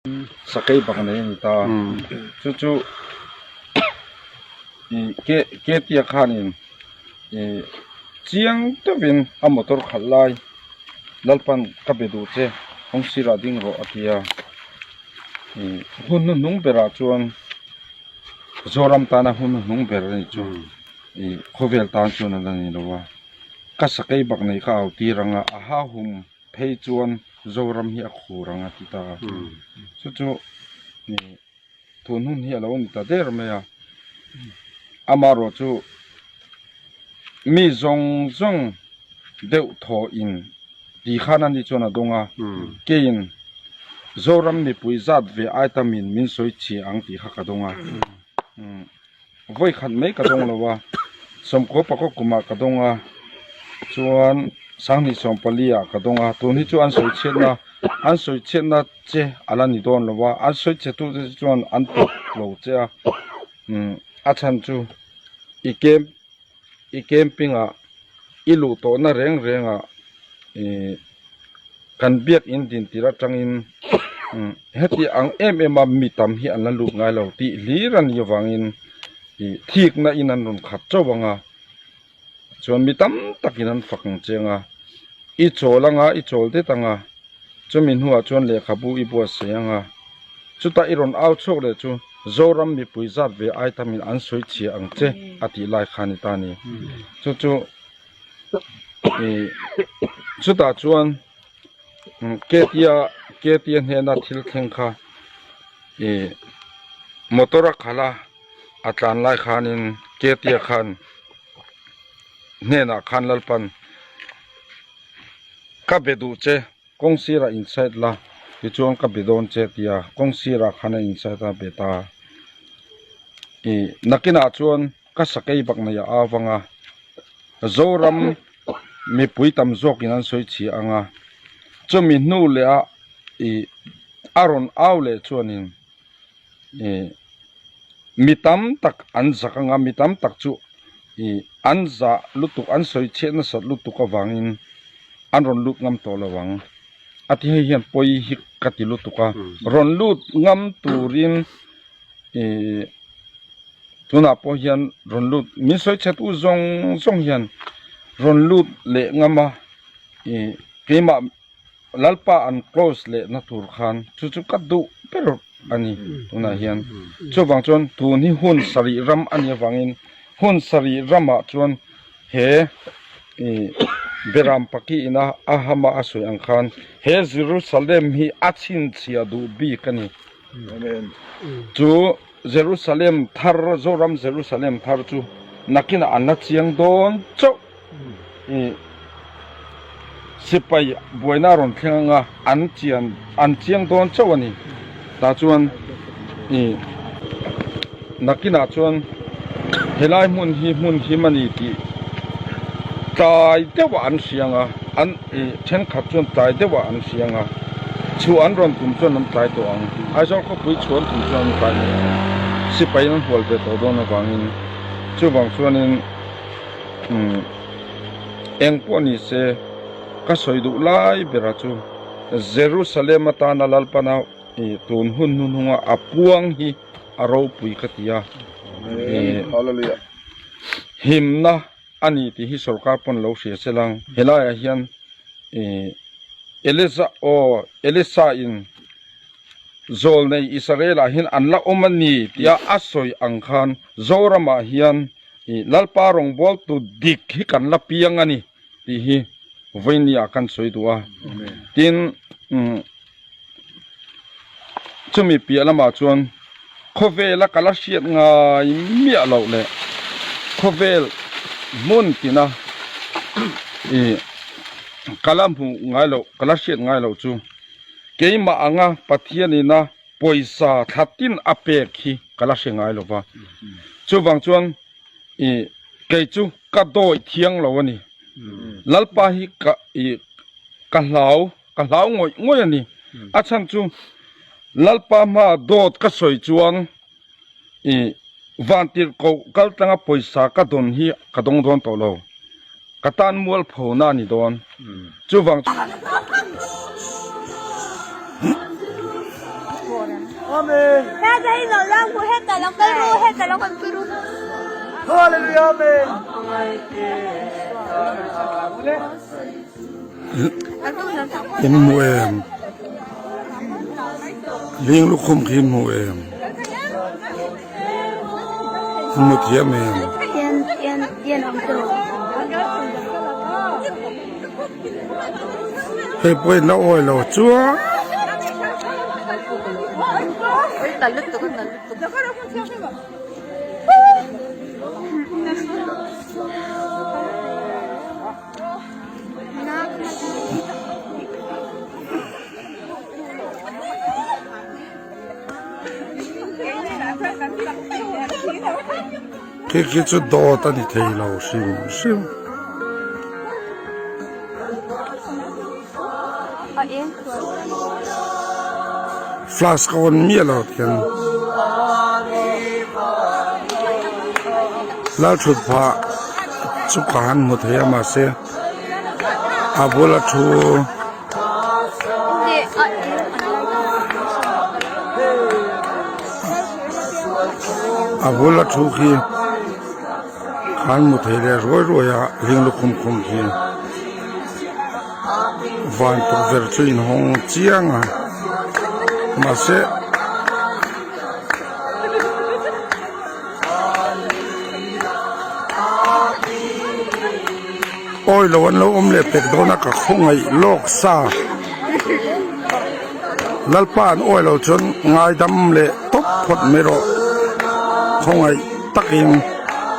Sakei bak nei a ni ta. Chu chu ih ke ketia khanin ih chiang deuhin a motor khalh lai Lalpan ka be duh che kawng sirah ding rawh a ti a. Ih hun hnuhnung berah chuan Zoram tana hun hnuhnung ber a ni chu ih khawvel tan chuan a la ni lo a. Ka sakei bak nei kha a au tir ang a, a hahum phei chuan Zoram hi a khur ang a ti ta a. Chu chu ih tun hun hi a lo ni ta der mai a. Amaherawh chu mi zawng zawng deuh thaw in ti khan ani chuan a dawng a, keiin Zoram mipui zat ve ai tamin min sawi chhia ang tih kha ka dawng a. Vawi khat mai ka dawng lo a, sawmkaw pakua kumah ka dawng a, chuan sanghnih sawmpali ah ka dawng a, tun hi chu an sawi chhiatna an sawi chhiatna che a la ni dawn lo a, an sawi chhe tute chu chuan an tawp lo che a, umm a chhan chu i camp i camping ah i luh tawhna reng reng ah ihh kan biakin din tir atangin heti ang em em a mi tam hi an la lut ngai lo tih hlir a nih avangin ih thikna in an rawn khat chauh ang a chuan mi tam takin an fak ang chiang a i chawl anga i chawl det anga chumi hnuah chuan lehkhabu i buatsaih ang a chutah i rawn au chhuak leh chu Zoram mipui zat ve ai tamin an sawi chhia ang che a tih lai kha a ni ta a ni chu chu. Ih chutah chuan ketia ketia hnena thil thleng kha ih motor a khalh a a tlan lai khanin ketia khan hnenah khan Lalpan ka be duh che. Kawng sirah inside la tichuan ka be dawn che tia kawng sirah khan a inside a be ta. Ih nakinah chuan ka sakei bak nei a avang a, Zoram mipui tam zawkin an sawi chhia ang a, chumi hnu leh a ih a rawn au leh chuanin ih mi tam tak an zak ang a, mi tam tak chu ih an zah lutuk an sawi chhiat nasat lutuk avangin an rawn lut ngam tawh lo ang a ti hei hian pawi hi ka ti lutuk a rawn lut ngam turin ih tunah pawh hian rawn lut min sawi chhe tu zawng zawng hian rawn lut leh ngam a ih keimah Lalpa an close leh na tur khan chu chu ka duh ber a ni tunah hian chuvang chuan tun hi hun sarih ram a nih avangin hun sarih ramah chuan he ih Beram paki ina a hama a sawi ang khan he Jerusalem hi a chhinchhiah duh bik a ni chu Jerusalem thar Zoram Jerusalem thar chu nakinah an la chiang dawn chauh. Ih sipai buaina a rawn thleng ang a an chian an chiang dawn chauh a ni tah chuan ih nakinah chuan helai hmun hi hmun him a ni tih tlai deuh ah an hria ang a an ih thenkhat chuan tlai deuh ah an hria ang a chhuah an rawn tum chuan an tlai tawh ang Aizawl khawpui chhuah an tum chuan an tlai tawh ang sipai an hual ve tawh dawn avangin chuvang chuanin. Umm eng pawh ni se ka sawi duh lai bera chu Jerusalem atana Lalpana ih tun hun hnuhnunga a puang hi a ropui ka ti a ih himna a ni tih hi sorkar pawn lo hria se lang helaiah hian ih Elisa aw Elisa in zawlnei Israel ah hian an la awm a ni tia a sawi ang khan Zoramah hian Ih Lalpa rawngbawltu dik hi kan la piang a ni tih hi vawiini ah kan sawi duh a. Tin, chumi piah lamah chuan khawvela ka la hriat ngai miah loh leh khawvel hmun tina ih ka la hmuh ngai loh, ka la hriat ngai loh chu keimah anga Pathianina Pawisa thla tin a pek hi ka la hre ngai lo va, chuvang chuan ih kei chu ka dawi thiang lo a ni. Lalpa hi ka ih ka hlau ka hlau ngawih ngawih a ni. A chhan chu Lalpa hmaa dawt ka sawi chuan ih vantirhkoh kal tlanga pawisa ka dawn hi ka dawng dawn tawh lo. Ka tan mualphona a ni dawn. Chuvang. In hmu em? Ling lukhum khi in hmu em? In hmu thiam em? Hei pawh in la awi lo chuan. Khi khi chu dawt a ni thei lo hrim hrim. Flash ka on miah lo tiang Lalthut phah chu ka han hmu thei a mahse a bula thu a bula thu khi ka han hmu thei leh ruai ruai a hling lukhum khum khi. Van tukverh chu inhawng chiang a mahse awi lo an lo awm leh pek dawn a ka khawngaih lawk sa Lalpa an awi lo chuan ngaidam leh tawp phawt mai rawh khawngaih takin.